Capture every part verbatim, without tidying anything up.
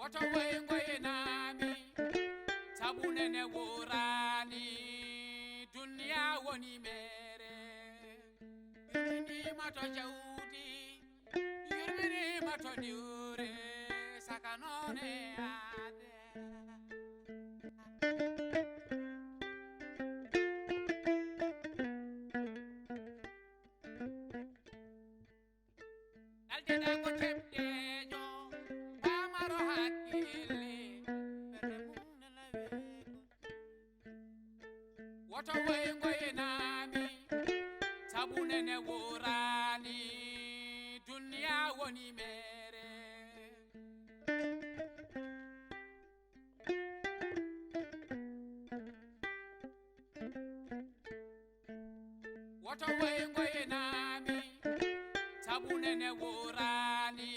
To woy ngoynaami, sabu nene wooraani, duniya woni meere. Yurminiima to jawdi, yurminiima to diwre, saka noone aade. Aljanna ko teɓɗeejo, paamaro hakkille, ɓernde mum nana weeɓo. Woto woy ngoynaami, sabu nene wooraani, duniya woni meere. Woto woy ngoynaami, sabu nene wooraani,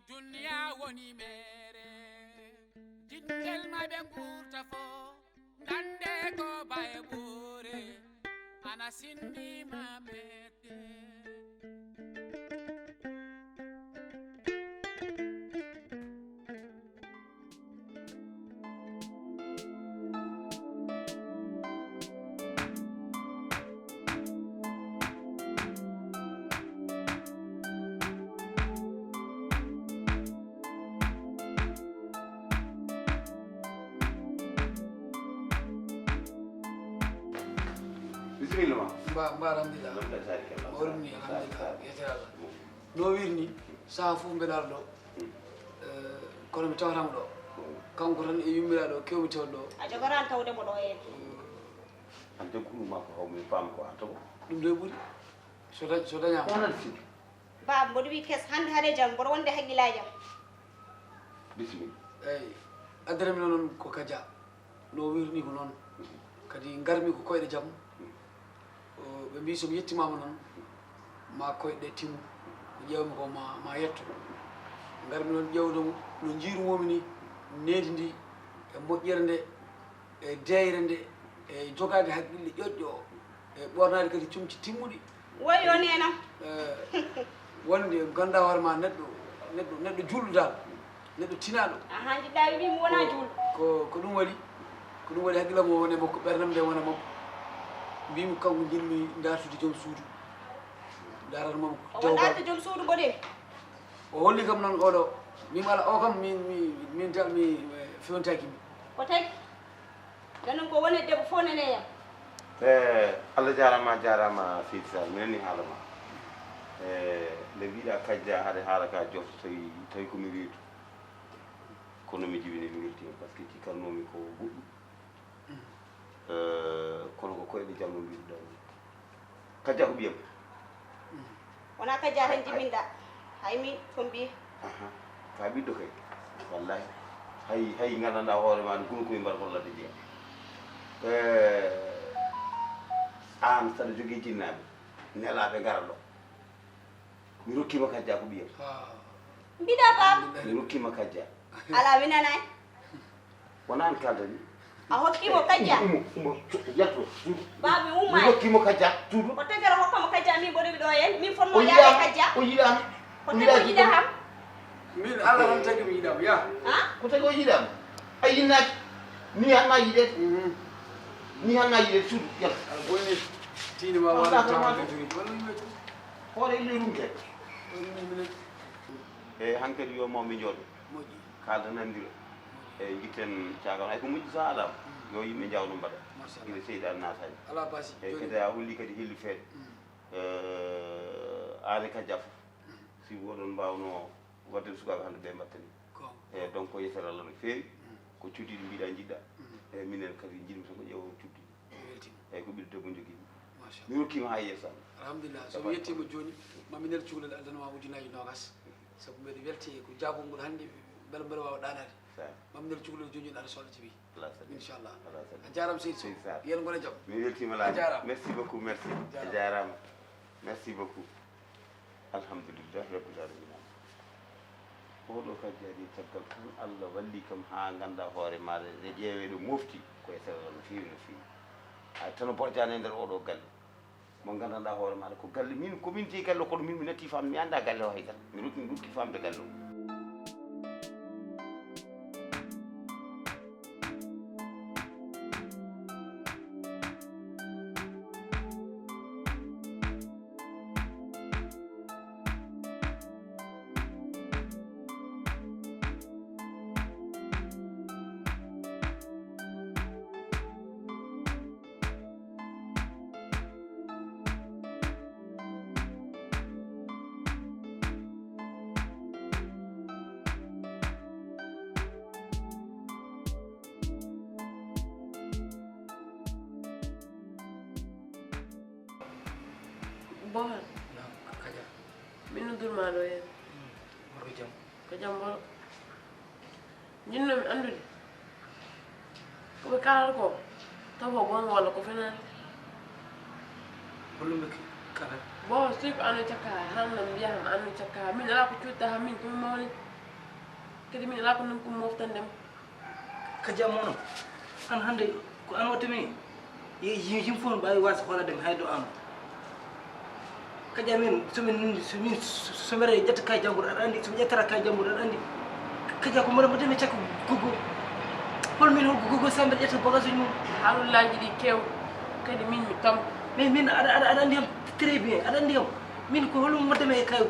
duniya woni meere. Jinngel ma ɓe nguurta fo, ngannde ko baye ɓuure, ana sinni ma meette. Bisimilla ma. Mba mba alhamdulillah. Mawɗum ni alhamdulillah. Yetere Allah. No wirni saha fof mbeɗa ara ɗo. Eh, kono mi tawatama ɗo. Kanko tan e yummiraaɗo kewmi tewde ɗo. A jogoraani tawde mo ɗo heen. An jaggu ɗum ma ko haw mi faam ko an togo. Ɗum ɗo e ɓuri. So dañ so dañaama. Onan sigi. Baaba mboɗo wi kes hannde haade jam mboɗo wonde haqqillaaji am. Bisimilla. Eyi. Addere mi noon ko Kaja. No wirni ko noon. Kadi ngarmi ko koyɗe jam. O, ɓe mbi so mi yettimaama noon ma koyɗe ɗe timmu. Ko ƴeewmi ko ma ma yetto. Ngarmi noon ƴeewde mo no njiirumomi ni, nehdi ndi e moƴƴere nde e deeyre nde e jogaade haqqille ƴoƴƴo o e ɓoornaade kadi comci timmuɗi. Woy yo neenam. Eh, wonde ganduɗa hoore ma neɗɗo neɗɗo neɗɗo juulɗo dal, neɗɗo tinaɗo. Aha, jiɗɗa wiɗi mi wona juulɗo. Ko ko ɗum waɗi. Ko ɗum waɗi haqqillam o wone makko, ɓerdam nde wona makko. Mbimi kanko jiɗmi dartude joom suudu, daranmami. O wonɗa to joom suudu mboɗe. O holli kam noon oɗo. Min ala o kam min min min tan mi fewntakimi. Ko tagi? Nde noon ko woni e debbo fof nene yam. E Allah jaarama, a jaarama Seydi Sall, mi nani haala ma. E nde mbiɗa Kajja haade haala ka jofta tawi tawi komi reedu. Kono mi jibini mi weltima par ce que cikkannomi ko goɗɗum. E kono ko koyɗe jamma mbiɗuɗa ni. Kajja ko ɓiyam. Wona Kajja tan jibinɗa. Hay min ko mbiye. Aha. Ka ɓiɗɗo kay. Wallahi. Hay hay gandanɗa hoore ma no gunu koye mbar holladde jeeya. Eh, an saɗa jogui jinnaɓe nelaɓe gara ɗo. Mi rokkima Kajja ko ɓiyam. Mbiɗa bab. Mi rokkima Kajja. Ala mi nanay. Wona an kaldani. A hokkimo Kajja? Ummo, ummo, yalto, suudu. Baabi umma. Mi hokkimo Kajja, suudu. Ko tagere hokkamo Kajja min mboɗo mi ɗo en. Min fotmo yaade Kajja. O yiɗami. Ko tagi o yiɗa ham? Min Allah tan tagi mi yiɗam ya. Ha? Ko tagi o yiɗam? A yinnaki. Ni han ma yiɗete. Ni han ma yiɗete, suudu, yalto. Ala bonni. Tini ma wala tawde tuni. Wala yimɓe. Hoore illi ɗum ke. Wala yimɓe. E hankadi yo mawɓe njooɗo. Moƴƴi. Kaalda nanndira. Eyi, njitten caagal. Hay ko moƴƴi so haalama. Yo yimɓe njawno mbaɗa. Machallah. Ina seyɗa naatani. Ala basi. Eyi, kadi a holli kadi helli feere. Eh, aade Kajja fof. Si oɗon mbawno waɗde sukaaɓe hannde ɓe mbattani. Eyi, donc ko yetere Allah no feewi. Ko cuddiɗi mbiɗa njiɗɗa. Eyi, minen kadi njiɗmi tan ko ƴeewa cuddiɗi. Mi weltima. Eyi, ko ɓiɗɗo debbo jogimi. Machallah. Mi rokkima ha yeeso Allah. Alhamdulillah. So mi yettima joni, ma mi nel cukalel addanma ujunaji nogas. Sabu mbeɗa welti ko jaabugol hannde, mbela mbeɗa waawa ɗaanaade. Sa- Mam Nel Cukalel jooni aɗa sohla jibi. Ala sabi. Inchallah. Ala sabi. A jaaraama seydi Sow. Seydi Sall. Yen ngona jam. Mi weltiima laabi. A jaaraama. Merci beaucoup, merci. A jaaraama. A jaaraama. Merci beaucoup. Alhamdulillahi rabbil alamina. Oɗo Kajja de caggal tan Allah walli kam haa ngannda hoore maaɗa, nde ƴeewee ɗo mofti ko e sarara no feewi no feewi. Hay tan o borjaani e nder oɗo galle. Mo nganndanɗaa hoore maaɗa ko galle, min ko min jeyi galle o, kono min mi natti faamde, mi anndaa galle o hay dara. Mi rokki, mi rokki faamde galle o. Bohan. Naam, Kaja. Min noddude ma ɗo heen. Hmm, mbaɗɗa ko jam? Ko jam mbaɗɗo. Njiɗnoo-mi anndude ko ɓe kaalata ko, taw ko goonga walla ko fenaande? Holɗum ɓe kaalata? Bohan, so tawi ko aan o cakka haa, haananam mbiyaa kam aan o cakka haa. Min alaa ko cuuɗta haa min, ko mi mawni. Kadi min alaa ko nanmi ko mi moftande ma. Kaja mono, aan hannde ko aan watta mi. Yimɓe fof no mbaawi waasde hoolaade mi hay do aan. Kaja min, so min, so min, so mbeɗa ƴetta kaye janngude, aɗa anndi, so mi ƴettata kaye janngude, aɗa anndi. Kaja ko mbaɗa, mbaɗa mi cakka gogo. Hol min, hol gogo, so mbeɗa ƴetta bagage uji mum? Haalullaaji ɗi keew, kadi min mi tam. Mais min, aɗa, aɗa, aɗa anndi am très bien, aɗa anndi am. Min ko holɗum mbaɗata mi e kaye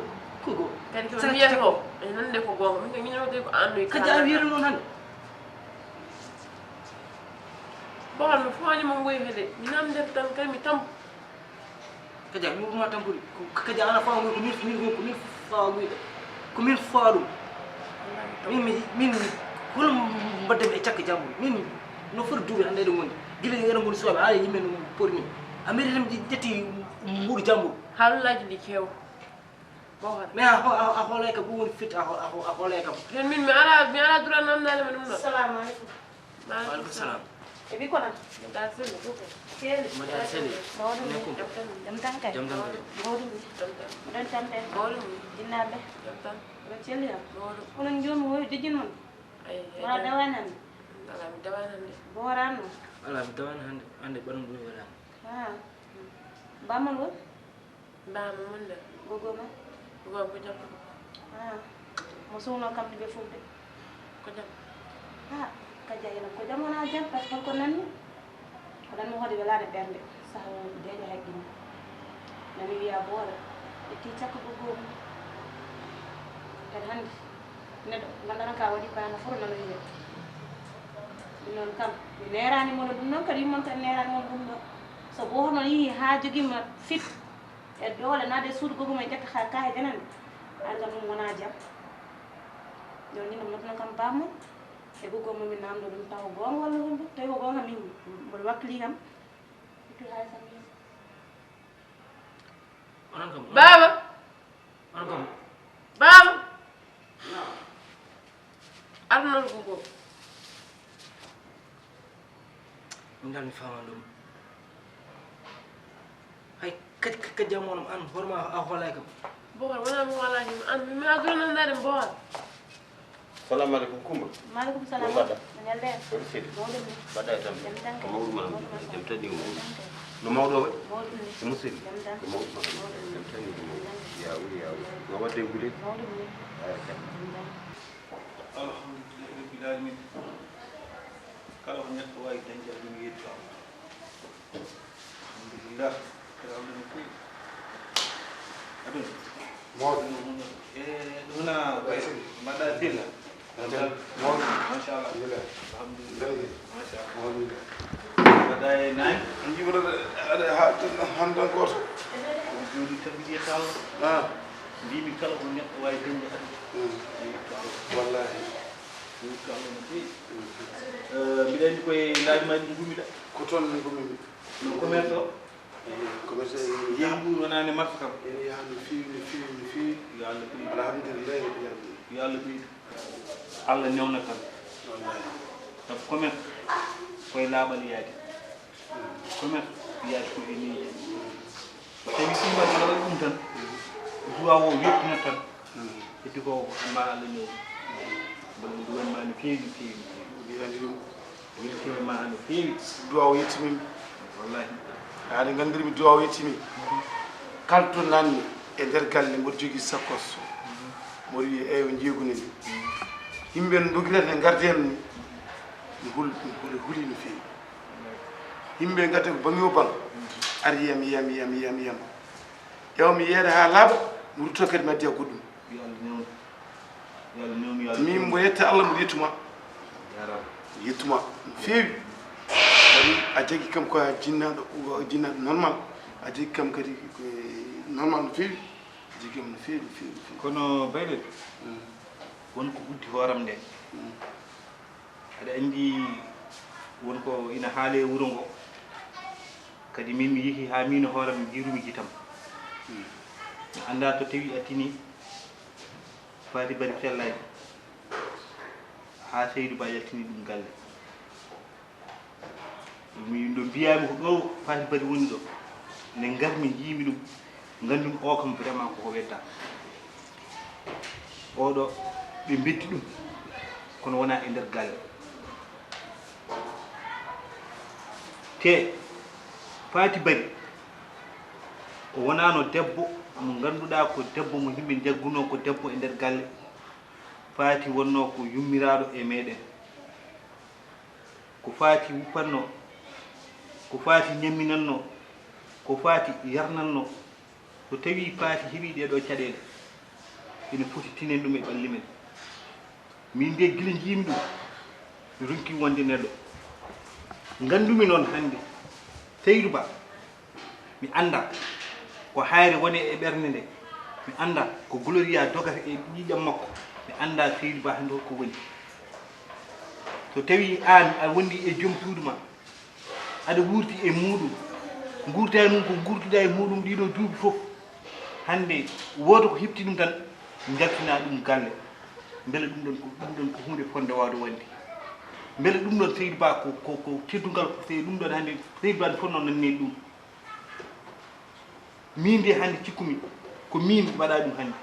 gogo? Kadi ko ɓe mbiyata ko, e nande ko goonga. Min ko ñinnoto ko aan ɗo e Kaja, a wiyata noon hannde. Bohan, mi fawaani mo ngoyde de. Mi naamndete tan, kadi mi tampo. Kaja, mi ɓurma tampude. Ko Kaja, aan a fawa ngoyde, ko min, min, ko min fawa ngoyde. Ko min fawa ɗum. Min, mi, min, hol mbaɗde mi e cakka janngude? Min, no foti duuɓi hannde eɗen ngondi. Gila eɗen ngondi suwaaɓe, haa yimɓe no pori ni. A meri tan ƴetti mbuuɗu janngude. Haalullaaji ɗi keew. Bohan. Mais a ho-, a, a hoolay kam, ɗum woni firti a ho-, a ho-, a hoolay kam. Heen min mi alaa, mi alaa droit naamndaade ma ɗum ɗo. Salamu aleykum. Waaleykum salam. E ɓikkon am? Mbaɗɗa selli, ko ko? Selli. Mbaɗɗa selli. Mawɗum ni. Nekum. Jam tan. Jam tan kay. Jam tan. Mawɗum ni. Jam tan. Mbaɗɗon tampere? Mawɗum ni. Jinnaaɓe? Jam tan. Oɗon celli am? Mawɗum. Onon njomi woyo jejjin mon? Ay, ay, wona jam. Dawaani hannde? Alaa, mi dawaani hannde. Bohan no? Alaa, mi dawaani hannde. Hannde ɓanndu ɗum waɗaani. Ah. Bamma ngol? Bamma mon nde? Gogo ma? Gogo ko jam. Ah. Mo suuno kam ɓe fof de. Ko jam. Ah, Kaja ina ko jam wona jam, par ce que ko nanmi. Ko nanmi hoode welaade ɓernde. Saha o deeƴa haqqille. Nani wiya Bohan ƴetti cakka gogo mum. Kadi hannde neɗɗo ngannduɗaa ka waɗi ko aan fof nano wiye. Ɗum noon kam, mi neeraani mo ɗum noon, kadi yummon kadi neeraani mo ɗum ɗo. So Bohan noon yii haa jogiima fit e doole naade e suudu gogo mum e ƴetta haa kaahe janane, aan kam ɗum wona jam. Ɗon ñande mo nodduno kam bammo e gogo mum, min naamndo ɗum taw goonga walla honɗum. Tawi ko goonga, min mboɗo wakkili kam. Ittu haalisam yeeso. Onon kam, onon Baaba! Onon kam. Baaba! Naam. Ar noon ko ko. Min dal mi faama ɗum. Hay kadi, kadi jam on, aan hoore ma a hoolay kam. Bohan, wona mi hoolay kam. Aan mi, mi aduna nandaade Bohan. Salamu aleykum, Kumba. Maaleykum salam. No mbaɗɗa? No ñalɗa en? Ko seli? Mawɗum ni. Mbaɗɗa e tampere? Jam tan kay. Ko mawɗum alhamdulillah. Jam tan kay. Jam tan kay. No mawɗo waɗi? Mawɗum ni. Himo seli? Jam tan. Ko mawɗum alhamdulillah. Mawɗum ni. Jam tan ni ko mawɗum. Jam tan. Yaawuri, yaawuri. No waɗde e gule? Mawɗum ni. Ay, jam. Jam tan. Alhamdulillahi rabbil alamin. Kala ko neɗɗo waawi dañde, aduna yetti Allah. Alhamdulillah. Kala Allah no feewi. Aduna. Mawɗo. Ɗum, ɗum, e, ɗum na, mbaɗɗa sella. Jam. Mawɗo. Machallah. Alhamdulillah. Alhamdulillah. Machallah. Alhamdulillah. Mbaɗɗa e nayi? On njiiɓata aɗa ha, han tan gooto. Ko jooɗi tan mbiɗi yetta Allah. Ah. Mbimi kala ko neɗɗo waawi dañde aduna. Mm. Yetta Allah. Wallahi. Yetta Allah no feewi. Mm. Eh, mbiɗa anndi koye laabi ma ɗi ngummiɗa. Ko toon mi gummimi. No commerce o? Eyi, commerce o ene yaha. Yeeyi ɗum wonani marché kam. Ene yaha no feewi, no feewi, no feewi. Yo Allah ɓeydu. Alhamdulillahi rabbil alamin. Yo Allah ɓeydu. Allah newna tan. Wallahi. Sabu commerce koye laaɓal yaade. Commerce yaade ko e miijo. So tawi ɗiiwal ene waɗi ɗum tan, duwaaw o weltinat tan. Heddi ko ko ma Allah newi. Mboɗo duwan ma no feewi, no feewi, no feewi. Mbiɗa anndi ɗum. Weltiima ma no feewi. Duwaaw yettimimi. Wallahi. Haade nganndirmi duwaaw yettimi. Kala to nanmi e nder galle mboɗo jogii sakkos. Mboɗo wiya eywa njeegunimi. Yimɓe no ndogirata ne ngardi heen ni. Mi hul-, mi huli, huli no feewi. Yimɓe ngadde ko baŋ yo baŋ. Ari yiyam, yiyam, yiyam, yiyam, yiyam. Ƴeewa mi yeeɗa haa laaɓa, mi rutto kadi mi addi goɗɗum. Yo Allah newnu. Yo Allah newnu, yo Allah newnu. Min mbo yetta Allah, mbo yettuma. Jarama. Yettuma no feewi. Kadi a jagi kam ko a jinnaaɗo, jinnaaɗo normal. A jagi kam kadi ko normal no feewi. A jagi kam no feewi, no feewi, no feewi. Kono Bayɗo, mm, won ko uddi hooram nde. Mm. Aɗa anndi won ko ina haale e wuro ngo. Kadi min mi yehi haa miin e hooram mi jiirumi gitam. Mi anndaa to tawi a tini Faati Bari fellaaki haa Seydu Ba yaltini ɗum galle. Min ɗo mbiyaami ko ɗo Faati Bari woni ɗo. Nde ngarmi njiimi ɗum, nganndumi o kam vraiment koko wedda. Oɗo ɓe mbetti ɗum, kono wonaa e nder galle. Te Faati Bari o wonaano debbo mo ngannduɗaa ko debbo mo yimɓe njaggunoo ko debbo e nder galle. Faati wonnoo ko yummiraaɗo e meeɗen. Ko Faati wuppatnoo, ko Faati ñamminannoo, ko Faati yarnannoo. So tawii Faati heɓii ɗee ɗoo caɗeele, ene foti tinen ɗum e ɓalli men. Min de gila njiimi ɗum, mi ronki wonde neɗɗo. Nganndumi noon hannde, Seydu Ba, mi anndaa ko hayre woni e ɓernde nde, mi anndaa ko Gloria dogata e ƴiiƴam makko, mi anndaa Seydu Ba hannde holko woni. So tawii aan a wondi e joom suudu ma, aɗa wuurdi e muuɗum, nguurdaani mum ko nguurduɗaa e muuɗum ɗii ɗoo duuɓi fof. Hannde wooto ko heɓti ɗum tan, njaltinaa ɗum galle. Mbele ɗum ɗoon ko, ɗum ɗoon ko huunde fotnde waawde wonde. Mbele ɗum ɗoon Seydi Ba ko, ko, ko teddungal, ko Seydi ɗum ɗoon hannde Seydi Ba ne fotnoo nanneede ɗum. Miin de hannde cikkumi ko miin waɗaa ɗum hannde.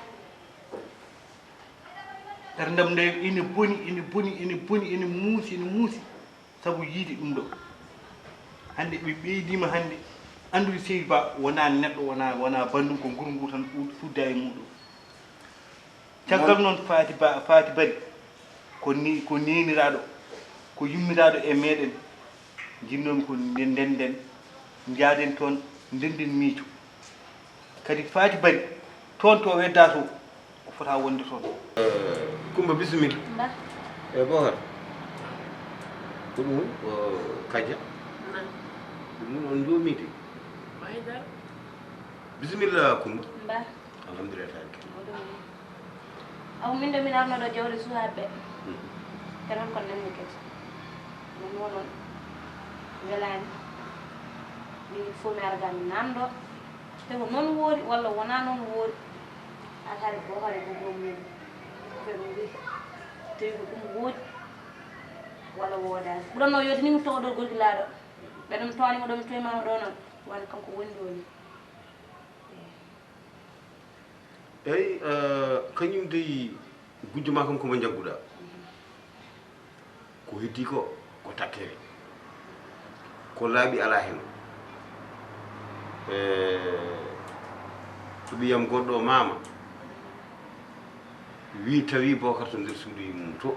Ɓerndam nde ene boni, ene boni, ene boni, ene muusi, ene muusi. Sabu yiide ɗum ɗo. Hannde ɓe ɓeydiima hannde anndude Seydi Ba wonaa neɗɗo, wonaa, wonaa banndum, ko nguru ngu tan ɗum sudda e muuɗum. Caggal noon Faati Ba, Faati Bari ko ni, ko neeniraaɗo, ko yummiraaɗo e meeɗen. Njinnoomi ko nden, nden, nden njaaden toon, nden, nden miijo. Kadi Faati Bari, toon to wedda to, o fota wonde toon. Kumba, bisimilla. Mba. E Bookar. Ko ɗum woni? Ko Kaja? Na. Ɗum woni on njoomii de? Ko haydara. Bisimilla, Kumba. Mba. Alhamdulillah, tabaraka. Oɗo woni. Aw, min ɗo min arno ɗo jawde suhaaɓe ɓe. Mhm. Kono ko nanmi kadi. Ɗum woni noon. Welaani. Min fof mi ara ga mi nanndo. Te ko noon woori walla wonaa noon woori, alhaali Bookar e Bookar mum, ko ɓe ɗum wiyi, tawi ko ɗum woodi walla woodaani. Ɓurannoo yooɗde ni mi towa ɗo gorgilaaɗo, ɓe ɗum towanima ɗo, mi towimaama ɗo noon, wano kanko woni ɗo ni. Eyi, eh, kañum dey gujjo ma kam ko mo njagguɗaa. Ko heddii ko, ko takkere. Ko laaɓi alaa heen. E, ko ɓiyam goɗɗo o maama. Wii tawi Bookar to nder suudu mum to.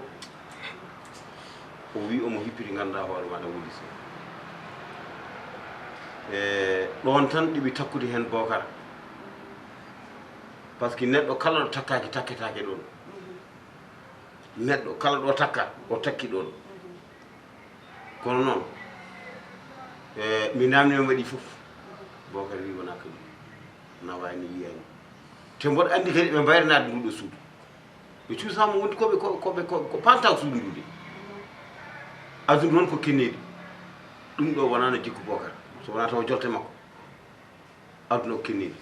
O wii omo hippiti ngannduɗaa hoore maaɗa wuli so. E, ɗoon tan ɗiɓi takkude heen Bookar. Par ce que neɗɗo kala ɗo takkaaki, takketaake ɗoon. Neɗɗo kala ɗo takka, o takki ɗoon. Kono noon, e, mi naamni mo waɗi fof. Bookar wii wonaa kañum. Nawaani, yiyaani. Te mboɗo anndi kadi ɓe mbayri naatde ndu ɗo suudu. Ɓe cuusaama wonde ko ɓe, ko, ko ɓe, ko, ko panta suudu ndu de. Aduna noon ko kenneedi. Ɗum ɗo wonaano jikku Bookar. So wonaa tawa jolte makko. Aduna o kenneedi.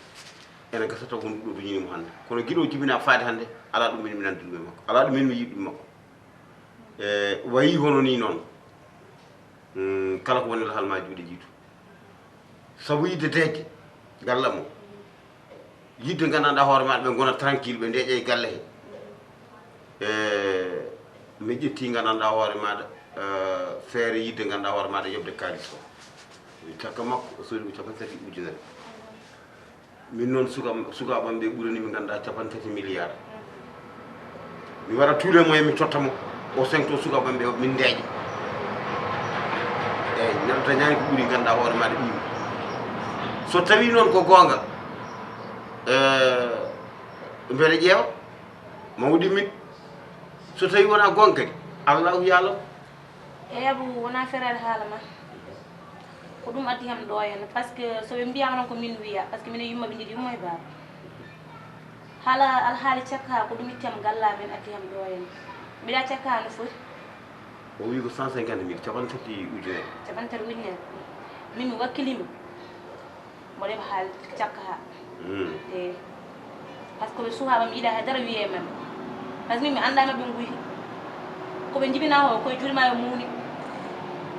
Ene gasa taw ko ɗum ɗo duñini mo hannde. Kono giɗo o jibinaa faade hannde, alaa ɗum min mi nandi ɗum e makko. Alaa ɗum min mi yiɗi ɗum e makko. E, wayi hono ni noon. Mm, kala ko woni lahal ma juuɗe jiitu. Sabu yiɗde deeƴde, ngalla mo. Yiɗde nganndanɗaa hoore maɗa ɓe ngona tranquille, ɓe ndeeƴa e galle he. E, mi ƴetti nganndanɗaa hoore maɗa, e, feere yiɗde nganndanɗaa hoore maɗa yoɓde kaalis o. Mi takka makko, o soodi ko capanɗe tati ujunere. Min noon suka-, sukaaɓe am ɓe ɓurani mi ngannduɗaa capanɗe tati milliards. Mi waɗa tous les moyens mi totta mo, o sengto sukaaɓe am ɓe min ndeeƴa. Eeyi, neɗɗo dañaani ko ɓuri ngannduɗaa hoore maɗa ɓiyum. So tawii noon ko goonga, eh, mbeɗa ƴeewa, mawɗi min. So tawii wonaa goonga kadi, Allahu yaalam. Eey Abou, wonaa feraade haala ma. Ko ɗum addi kam ɗo henna, par ce que so ɓe mbiyaama noon ko min wiya, par ce que minen yumma ɓe njiɗi yumma e baaba. Haala alhaali cakka haa ko ɗum itti am galla men addi kam ɗo henna. Mbiɗa cakka haa no foti? O wi ko cent cinquante mille, capanɗe tati ujunere. Capanɗe tati ujunere. Min mi wakkiliima. Mboɗo heɓa haali cakka haa. Eyi. Par ce que ɓe suhaa ma, mi yiɗaa hay dara wiyee maɓɓe. Par ce que min mi anndaa maɓɓe nguy. Ko ɓe njibinaa ko, koye juuɗe maa ɓe muuni.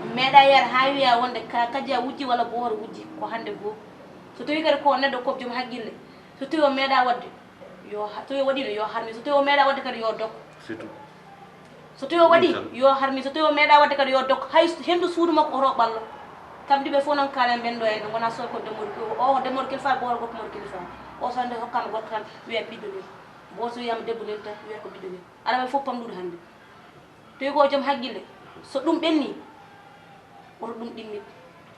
Mi meeɗaa yaade haa wiyaa wonde ka, kajja wujji walla booro wujji, ko hannde goo. So tawii kadi ko neɗɗo ko joom haqqille, so tawii o meeɗaa waɗde, yo ha-, so tawii o waɗiino, yo harmi. So tawii o meeɗaa waɗde kadi, yo dog. C'est tout. So tawii o waɗii, yo harmi. So tawii o meeɗaa waɗde kadi, yo dog. Hay henndu suudu makko, oto o ɓallo. Kamɗi ɓe fof noon kaalen ɓen ɗo en, ɓe ngonaa soy ko demori, o, o demori kilifa, gooto ko demori kilifa. O so hannde hokkaama gorko tan, wiya ɓiɗɗo nen. Gooto so wiyaama debbo nen tan, wiya ko ɓiɗɗo nen. Aɗa waawi fof pamɗude hannde. Tawi ko joom haqqille, so ɗum ɓenni, woto ɗum ɗimmit.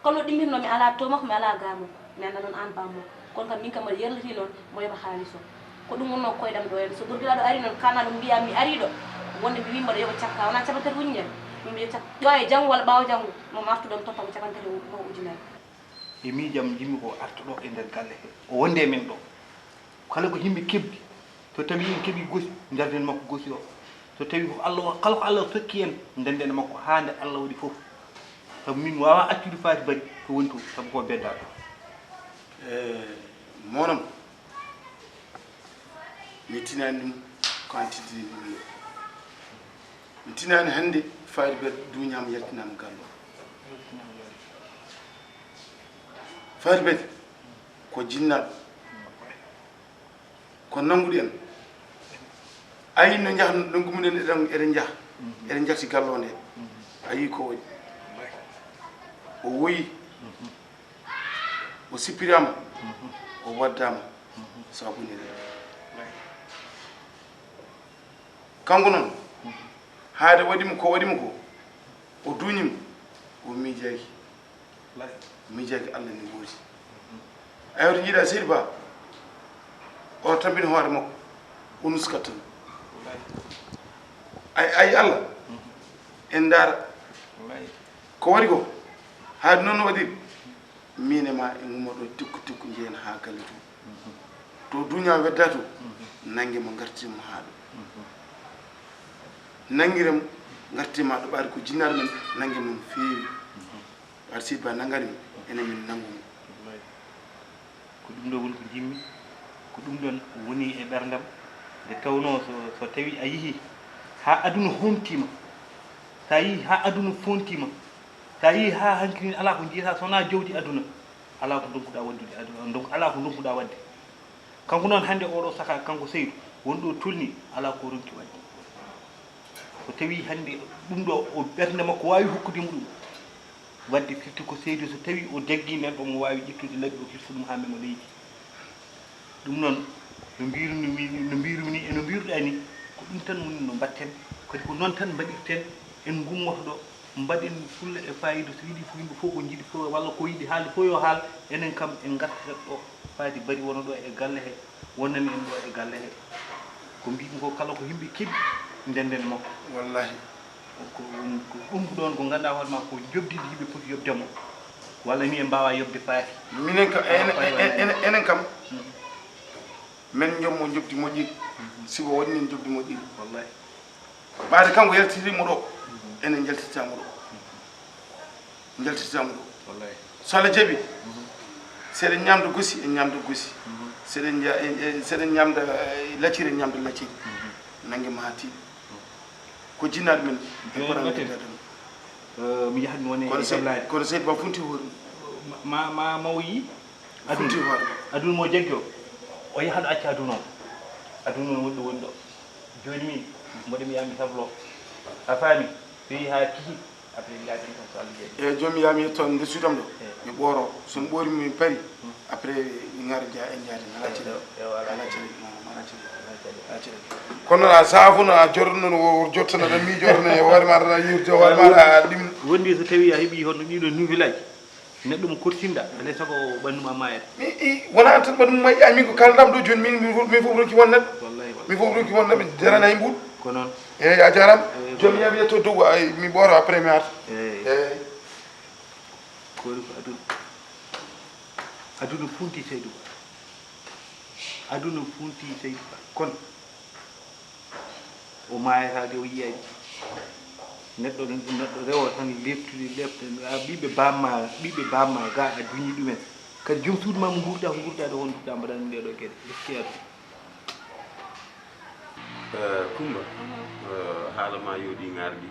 Kono ɗimmitno, mi alaa to makko, mi alaa ga makko, mi anndaa noon aan baa makko. Kono kam, min kam, mbaɗa yerlitii noon, mo yoɓa haalis o. Ko ɗum wonnoo koyɗam ɗo en. So gorgilaaɗo ari noon, kaanaa ɗum, mbiyaa mi arii ɗo, wonde mi wii mbaɗa yoɓa cakka, wonaa cappanɗe tati wujunere, min mbiya cak-, ƴooye janngo walla ɓaawo janngo, mo artuɗo mi toppa mo cappanɗe tati mo ujunere. E miijam, njiɗmi ko artuɗo e nder galle he, o wonde e men ɗo. Kala ko yimɓe keɓdi, so tawii en keɓii gosi, njarden makko gosi o. So tawii ko Allah wa-, kala ko Allah sokki en, ndennden makko haa nde Allah waɗi fof. Sabu min waawaa accude Faati Bari ko woni toon, sabu ko beddaaɗo. E, monon, mi tinaani ɗum ko an tintini ɗum ɗo. Mi tinaani hannde Faati Bari duuñaama, yaltinaama galle o. Faati Bari ko jinnaaɗo. Ko nannguɗo en. A yii no njaha, nanngu mum en eɗen, eɗen njaha. Eɗen njarti galle o nde. A yii ko waɗi. O woyi. O sippiraama. O waddaama. Sabu nde. Kanko noon, haade waɗi mo ko waɗi mo ko, o duuñi mo, o miijaaki. Miijaaki Allah ne woodi. Ayo, to njiɗa Seydi Ba, o tambini hoore makko, o nuskat tan. Ay, ay Allah, en ndaara. Ko waɗi ko, haade noon no waɗiri. Min e ma en ngummo ɗo tikku tikku, njehen haa galle to. To duuña wedda to, nannge mo, ngartire mo haa ɗo. Nanngire mo, ngartire mo haa ɗo, ɓaade ko jinnaaɗo men, nannge mo no feewi. Ɓaade Seydi Ba nanngani mo, enen min nanngu mo. Ko ɗum ɗo woni ko njiɗmi, ko ɗum ɗon woni e ɓerndam. Nde tawnoo so, so tawii a yihii haa aduna hoomtiima, so a yihii haa aduna foontiima, so a yii haa hanki ni alaa ko njiyataa so wonaa jawdi aduna, alaa ko ndonkuɗaa waɗdude aduna, ndonk-, alaa ko ndonkuɗaa waɗde. Kanko noon hannde oɗo sahaa, kanko Seydu, won ɗo tolni, alaa ko ronki waɗde. So tawii hannde ɗum ɗo o ɓernde makko waawi hokkude mo ɗum, waɗde firti ko Seydu, so tawii o jaggii neɗɗo mo waawi ƴettude laɓi o hirsa ɗum haa mema leydi. Ɗum noon, no mbiirumi, no mbiirumi ni, e no mbiiruɗaa ni, ko ɗum tan woni no mbaɗten, kadi ko noon tan mbaɗirten, en ngummoto ɗo, mbaɗen fulla e faayiida, so yiɗi fof, yimɓe fof ko njiɗi fof, walla ko yiɗi haalde fof yo haal, enen kam en ngartat ɗo, Faati Bari wona ɗo e galle he, wonani en ɗo e galle he. Ko mbiimi ko, kala ko yimɓe keɓi, ndennden makko. Wallahi. Ko ɗum, ko ɗum ɗoon ko ngannduɗaa hoore maa ko njoɓdi ndi yimɓe poti yoɓde mo, walla ni en mbaawaa yoɓde Faati. Minen ka, enen, enen, enen kam, men njommo njoɓdi moƴƴiri, si o waɗi nen njoɓdi moƴƴiri. Wallahi. Ɓaade kanko yaltiri mo ɗo, enen njaltirta mo ɗo. Njaltirta mo ɗo. Wallahi. So Allah jaɓi, seɗen ñaamda gosi, en ñaamda gosi. Seɗen nja-, en, en, seɗen ñaamda, eh, lacciri, en ñaamda lacciri. Nannge ma haa tiiɗi. Ko jinnaaɗo men, en jooni pota wote. Noddirde tan. Eh, mi yahat mi woni kono e se-, gallaade. Kono Seydi Ba funti hoore mum. Ma, ma, ma o yii? Aduna. Funti hoore mum. Aduna mo jaggi o. O yahat o acca aduna o. Aduna o woni ɗo woni ɗo. Jooni min, mboɗo mi yaha mi sablo. A faami? So yii haa kihi, après mi yaha tan so Allah jaɓi. Eyi, jooni mi yaha mi yetto nde suudam ɗo. Eyi. Mi ɓooro. So mi ɓoori mi pari. Après, mi ngara nja-, en njaadi, mi alaa caɗeele. Ewa, alaa caɗeele. Alaa caɗeele. Alaa caɗeele. Alaa caɗeele. Kono a saafo no a jorno no o jottana ɗan mi jorno e hoore ma tan a yurto hoore ma a ɗim. Wondi so tawi a heɓi hono ɗiɗo nouvelle aji, neɗɗo mo korsinɗa, alay sago ɓandu ma maayata. I, i, wona an tan ɓandu mum maayi, ay min ko kaldam ɗo jooni min, min fof, min fof ronki won neɗɗo. Wallahi, wallahi. Min fof ronki won neɗɗo, jarana e mbuɗ. Ko noon. Eyi, a jarama. Eyi, jooni mi yaɓi yetto dow, ay, mi ɓooro après mi arta. Eyi. Eyi. Ko woni ko aduna. Aduna funti Seydu Ba. Aduna funti Seydi Ba. Kono o maayata de, o yiyay. Neɗɗo, neɗɗo rewo tan leptude, leptude. A ɓiɓɓe bamma, ɓiɓɓe bamma ga a duñi ɗumen. Kadi joom suudu ma mo nguurɗa, ko nguurɗa ɗo, on nduɗɗa mbaɗan ɗum ɗeɗo geɗe. Gaskiya ɗum. Eh, Kumba, eh, haala ma yooɗi ŋaarɗi.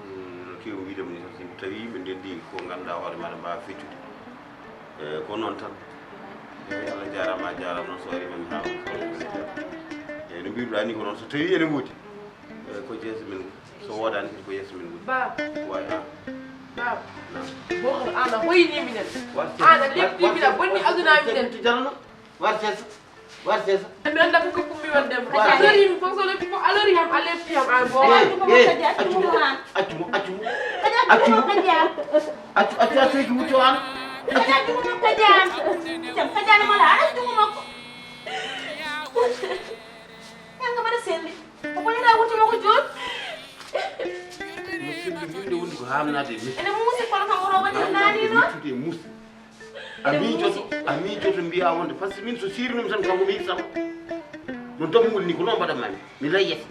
Mm, no keewi wiide mi tan, so tawi yimɓe ndenndi ko ngannduɗaa hoore maaɗa mbaawa feccude. Eh, ko noon tan. Eh, Allah jaaraama, a jaaraama noon, so ari ma mi haala. Eh, no mbiruɗaa ni ko noon, so tawi ene woodi. Eh, ko jeese men woni. So woodaani kadi ko yeeso men woni. Baaba. Waay, haa. Baaba. Naam. Bokar, aan a hoyni minen. Aan a lepti min, a bonni aduna minen. War seesa. War seesa. Mi anndaa ko kokkumi wonde ma. War seesa. A lorimi fof, so leppi fof, a lori ham, a lepti ham, aan boo. Eh, eh, accu mo, accu mo, accu mo. Accu mo. Accu, accu, accu, accu mo, aan. Accu mo, kadi aan. Jam, kadi aan, mala, accu mo. Yanga mbaɗa selli. Ko ɓooyataa wurtude ko jooni? Musidɓe, ɗum ɗo woni ko haamnaade e musidɓe. Ene muusi, kono kam wuro waɗi naani noon. Wurtude e musidɓe. A miijoto, a miijoto mbiyaa wonde, par ce que min so siirnumi tan kanko mi hirsama. No dammuwol ni ko noon mbaɗatmaa mi. Mi layyete.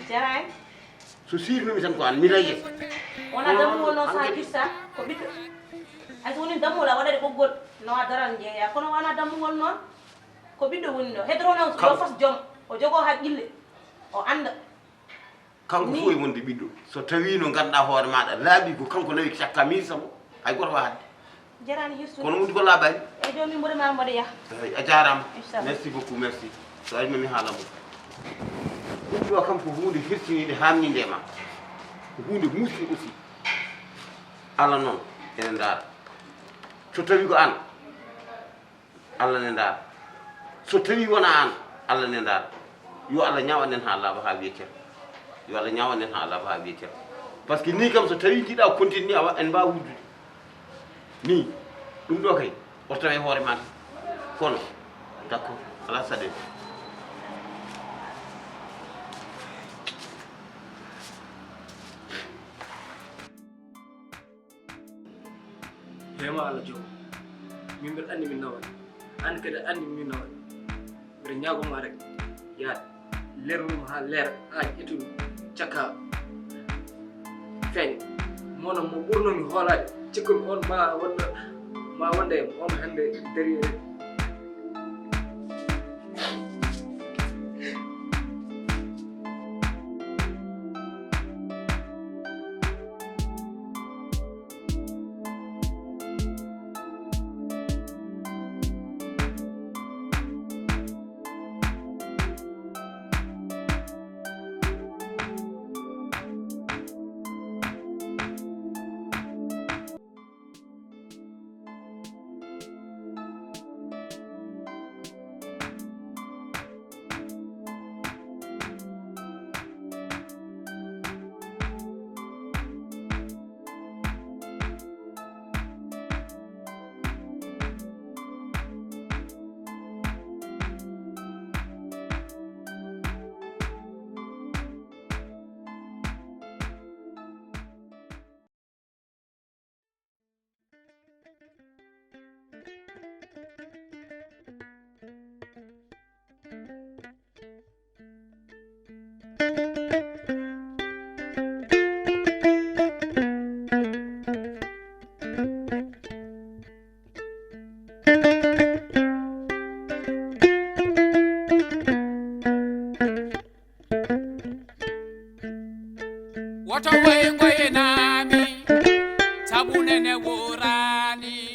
Jaraani. So siirnumi tan ko aan, mi layyete. Wona dammuwol noon so a hirsa, ko ɓiɗɗo. Hay so woni dammuwol a waɗat e ɓoggol, no a daran njeeya. Kono wona dammuwol noon, ko ɓiɗɗo woni ɗo. Hedoro noon yo fas joom, o jogoo haqqille, o annda. Kanko fof e wonde ɓiɗɗo. So tawii no ngannduɗaa hoore maaɗa laaɓi ko kanko nawi ko cakka miirsa mo, hay gooto waawaa haɗde. Jaraani hirsude. Kono wonde ko laaɓaani. Eyi, jooni mboɗo maa mboɗo yaha. Eyi, a jaaraama. Inchallah. Merci beaucoup, merci. So ari ma mi haala mo. Ɗum ɗo kam ko huunde hirsininde, haamninde e ma. Ko huunde muusde aussi. Allah noon ene ndaara. So tawii ko aan, Allah ne ndaara. So tawii wonaa aan, Allah ne ndaara. Yo Allah ñaawan en haa laaɓa haa wiya cer. Yo Allah ñaawan en haa laaɓa haa wiya cer. Par ce que nii kam so tawii njiɗaa continuer awa en mbaawa wuddude. Nii, ɗum ɗo kay, o tawa e hoore maa. Kono, d'accord, alaa saɗeede. Heema Allah joom. Min mbiɗa anndi min nawa. Aan kadi a anndi min nawa. Mbiɗa ñaago ma rek. Yaa leer ɗum haa leer. Haa ƴettu ɗum. Cakka. Feeñ. Mono mo ɓurno mi hoolaade. Cikku mi on ma wonda, ma wonda e on hannde derrière. Woto woy ngoynaami, sabu nene wooraani.